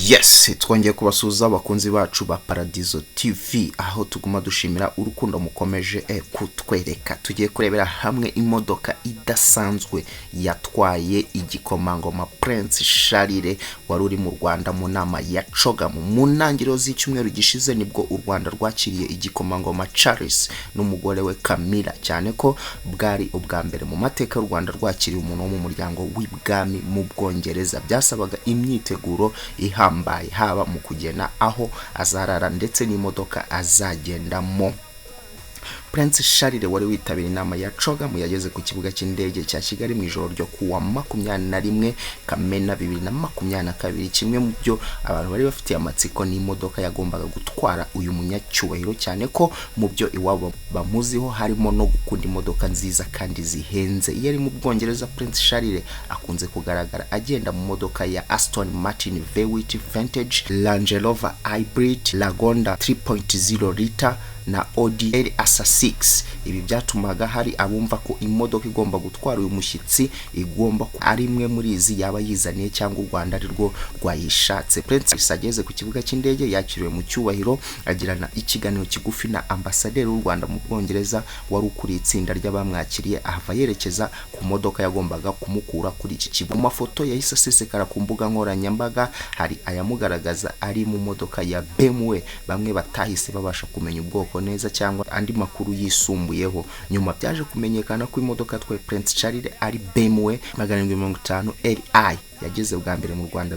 Yes, twongeye kubasuhuza abakunzi bacu ba Paradizo TV, aho tuguma dushimira urukundo mukomeje kutwereka. Tugiye kurebera hamwe imodoka idasanzwe yatwaye igikomangoma Prince Charles wari uri mu Rwanda mu nama ya CHOGM. Mu ntangiriro z'icyumweru gishize nibwo u Rwanda rwakiriye igikomangoma Charles n'umugore we Camilla, cyane ko bwari ubwa mbere mu mateka y'u Rwanda rwakiriye umuntu wo mu muryango w'ibwami mu Bwongereza. Byasabaga imyiteguro ihambaye, haba mu kugena aho azarara ndetse n'imodoka azagendamo. Prince Charles wari witabiriye inama ya CHOGM yageze ku kibuga cy'indege cya Kigali mu ijoro ryo kuwa 21 Kamena 2022. Kimwe mu byo abantu bari bafitiye amatsiko ni imodoka yagombaga gutwara uyu munyacyubahiro, cyane ko mu byo iwabo bamuziho harimo no gukunda imodoka nziza kandi zihenze. Iyo ari mu Bwongereza, Prince Charles akunze kugaragara agenda mu modoka ya Aston Martin V8 Vantage, Range Rover Hybrid, Lagonda 3.0 liter na Audi RS6. Ibi byatumaga hari abumva ko imodoka igomba gutwara uyu mushyitsi igomba kuba ari imwe muri izi yaba yizaniye cyangwa u Rwanda ari rwo rwayishatse. Prince ageze ku kibuga cy'indege yakiriwe mu cyubahiro, agirana ikiganiro kigufi na ambasaderi w'u Rwanda mu Bwongereza wari ukuriye itsinda ry'abamwakiriye, ahava yerekeza ku modoka yagombaga kumukura kuri iki kibuga. Mu mafoto yahise asesekara ku mbuga nkoranyambaga hari ayamugaragaza ari mu modoka ya BMW, bamwe batahise babasha kumenya ubwoko neza cyangwa andi makuru yisumbuyeho. Nyuma byaje kumenyekana ko imodoka yatwaye Prince Charles ari BMW 750 Li yageze bwa mbere mu Rwanda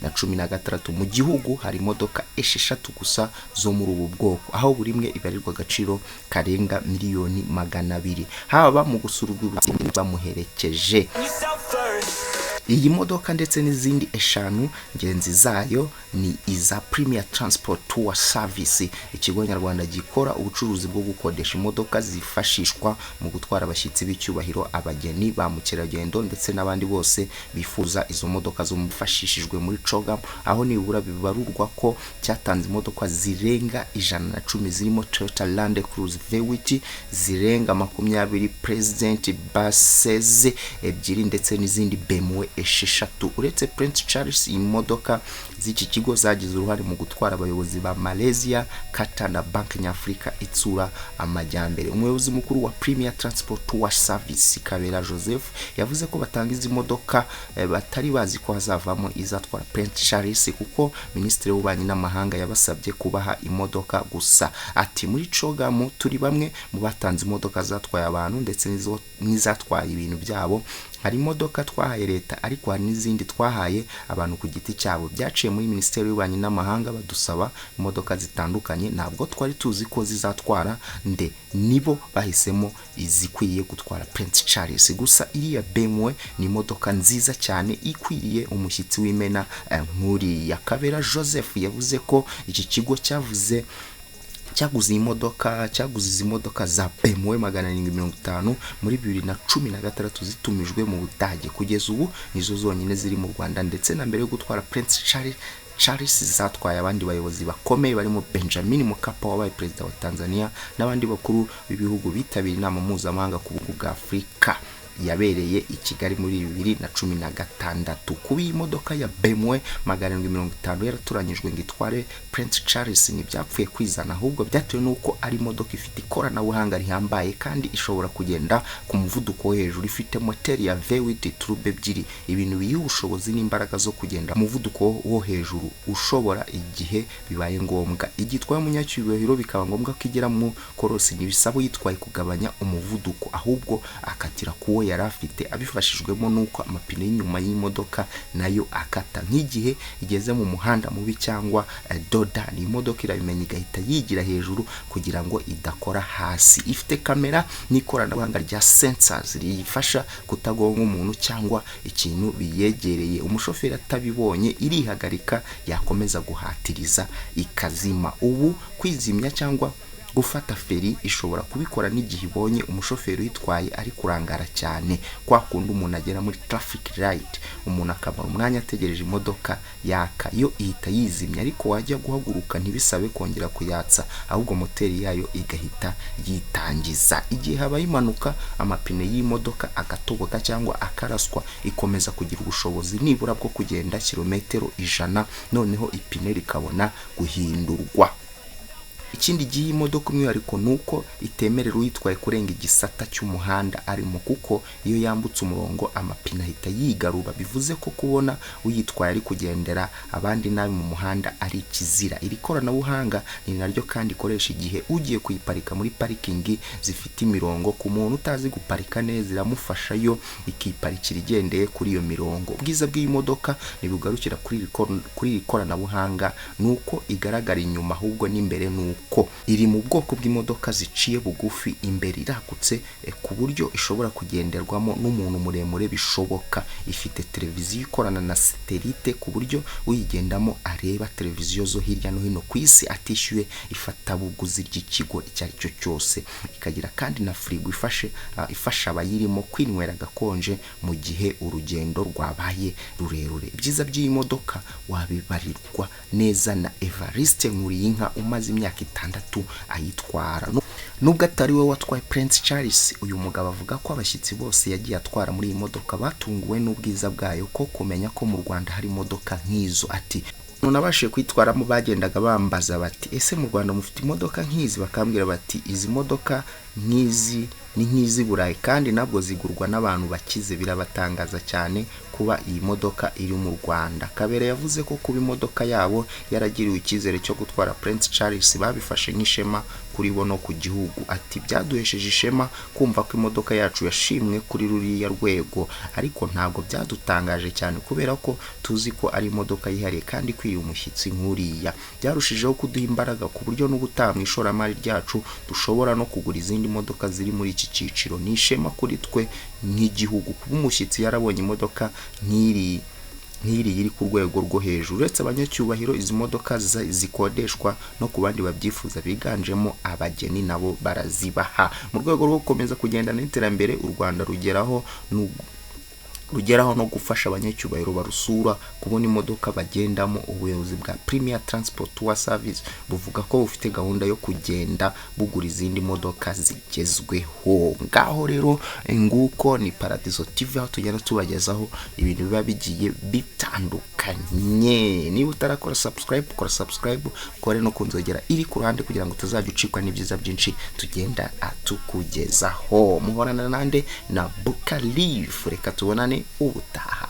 2016. Mu gihugu hari imodoka 6 gusa zo muri ubu bwoko, aho buri imwe ibarirwa agaciro karenga miliyoni 200. Haba mu gusura urwibutso bamuherekeje. Iyi modoka ndetse n'izindi eshanu ngenzi zayo ni iza Premier Transport Tour Service, ikigo nyarwanda gikora ubucuruzi bwo gukodesha imodoka zifashishwa mu gutwara abashyitsi b'icyubahiro, abageni, ba mukerarugendo ndetse n'abandi bose bifuza izo modoka zifashishijwe muri CHOGM, aho nibura bibarurwa ko cyatanze imodoka zirenga 110 zirimo Toyota Land Cruiser V8 zirenga 20, President Buses ebyiri ndetse n'izindi BMW 6. Uretse Prince Charles, iyi modoka z'iki kigo zagize uruhare mu gutwara abayobozi ba Malaysia, Qatar na Banki Nyafurika Itsura Amajyambere. Umuyobozi mukuru wa Premier Transport Tour Service, Kabera Joseph, yavuze ko batanga izi modoka batari bazi ko hazavamo izatwara Prince Charles, kuko Minisitiri w'Ububanyi n'Amahanga yabasabye kubaha imodoka gusa. Ati: "Muri CHOGM turi bamwe mu batanze imodoka zatwaye abantu ndetse n'izatwaye ibintu byabo. Hari imodoka twahaye leta, ariko hari n'izindi twahaye abantu ku giti cyabo. Byaciye muri Minisiteri y'Ububanyi n'Amahanga badusaba imodoka zitandukanye, ntabwo twari tuzi ko zizatwara nde, nibo bahisemo izikwiye gutwara Prince Charles. Gusa iriya BMW ni imodoka nziza cyane ikwiriye umushyitsi w'imena nk'uriya." Kabera Joseph yavuze ko iki kigo cyavuze cyaguze iyi modoka, cyaguze izi modoka za BMW 750 muri 2016 zitumijwe mu Budage. Kugeza ubu nizo zonyine ziri mu Rwanda, ndetse na mbere yo gutwara Prince Charles zatwaye abandi bayobozi bakomeye barimo Benjamin Mkapa wabaye perezida wa Tanzania n'abandi bakuru b'ibihugu bitabiriye inama mpuzamahanga ku bukungu bwa Afurika yabereye i Kigali muri 2016. Kuba iyi modoka ya BMW 750 yaratoranyijwe ngo itware Prince Charles ntibyapfuye kwizana, ahubwo byatewe n'uko ari imodoka ifite ikoranabuhanga rihambaye kandi ishobora kugenda ku muvuduko wo hejuru. Ifite moteri ya V8 turbo ebyiri, ibintu biyiha ubushobozi n'imbaraga zo kugenda ku muvuduko wo hejuru ushobora igihe bibaye ngombwa. Igitwaye umunyacyubahiro bikaba ngombwa ko igera mu korosi, ntibisaba uyitwaye kugabanya umuvuduko, ahubwo akatira kuwo yari afite, abifashijwemo n'uko amapine y'inyuma y'imodoka nayo akata. Nk'igihe igeze mu muhanda mubi cyangwa dodani, imodoka irabimenya igahita yigira hejuru kugira ngo idakora hasi. Ifite kamera n'ikoranabuhanga rya sensors riyifasha kutagonga umuntu cyangwa ikintu biyegereye. Umushoferi atabibonye irihagarika, yakomeza guhatiriza ikazima. Ubu kwizimya cyangwa Gufata feri ishobora kubikora n'igihe ibonye umushoferi uyitwaye ari kurangara cyane, kwa kundi umuntu agera muri traffic light umuntu akamara umwanya ategereje imodoka yaka, yo ihita yizimya, ariko wajya guhaguruka ntibisabe kongera kuyatsa, ahubwo moteri yayo igahita yitangiza. Igihe habaye impanuka amapine y'imodoka agatoboka cyangwa akaraswa, ikomeza kugira ubushobozi nibura bwo kugenda kilometero 100, noneho ipine rikabona guhindurwa. Ikindi gihe iyi modoka umwihariko ni uko itemerera uyitwaye kurenga igisata cy'umuhanda arimo, kuko iyo yambutse umurongo amapine ahita yigarura, bivuze ko kubona uyitwaye ari kugendera abandi nabi mu muhanda ari ikizira. Iri koranabuhanga ni naryo kandi ikoresha igihe ugiye kuyiparika muri parikingi zifite imirongo. Ku muntu utazi guparika neza iramufasha, yo ikiparikira igendeye kuri iyo mirongo. Ubwiza bw'iyi modoka ntibugarukira kuri iri koranabuhanga, ni uko igaragara inyuma ahubwo n'imbere ni uko iri mu bwoko bw'imodoka ziciye bugufi, imbere iragutse ku buryo ishobora kugenderwamo n'umuntu muremure bishoboka. Ifite televiziyo ikorana na satelite ku buryo uyigendamo areba televiziyo zo hirya no hino ku isi atishyuye ifatabuguzi ry'ikigo icyo ari cyo cyose. Ikagira kandi na firigo ifasha abayirimo kwinywera agakonje mu gihe urugendo rwabaye rurerure. Ibyiza by'iyi modoka wabibarirwa neza na Evariste Nkuriyinka umaze imyaka 6 ayitwara. Nubwo atari we watwaye Prince Charles, uyu mugabo avuga ko abashyitsi bose yagiye atwara muri iyi modoka batunguwe n'ubwiza bwayo, ko kumenya ko mu Rwanda hari imodoka nk'izo. Ati nabashije kuyitwaramo bagendaga bambaza bati ese mu Rwanda mufite imodoka nk'izi? Bakambwira bati izi modoka nk'izi ni nk'izi Burayi kandi nabwo zigurwa n'abantu bakize, birabatangaza cyane kuba iyi modoka iri mu Rwanda. Kabera yavuze ko kuba imodoka yabo yaragiriwe icyizere cyo gutwara Prince Charles babifashe nk'ishema kuri bo no ku gihugu. Ati byaduhesheje ishema kumva ko imodoka yacu yashimwe kuri ruriya rwego, ariko ntabwo byadutangaje cyane kubera ko tuzi ko ari imodoka yihariye kandi ikwiriye umushyitsi nk'uriya. Byarushijeho kuduha imbaraga ku buryo n'ubutaha mu ishoramari ryacu dushobora no kugura izindi modoka ziri muri iki cyiciro. Ni ishema kuri twe nk'igihugu kuba umushyitsi yarabonye imodoka nk'iri iri ku rwego rwo hejuru. Uretse abanyacyubahiro, izi modoka zikodeshwa no ku bandi babyifuza biganjemo abageni, nabo barazibaha. Mu rwego rwo gukomeza kugendana n'iterambere u Rwanda rugeraho no gufasha abanyacyubahiro barusura kubona imodoka bagendamo, ubuyobozi bwa Premier Transport Tour Service buvuga ko bufite gahunda yo kugenda bugura izindi modoka zigezweho. Ngaho rero nguko ni Paradizo TV, aho tugenda tubagezaho ibintu biba bigiye bitandukanye. Niba utarakora subscribe, kora subscribe, kore no kunzogera iri ku ruhande kugira ngo utazajya ucikwa n'ibyiza byinshi tugenda atukugezaho. Muhorana nande na Bukalifu, reka tubonane ubutaha.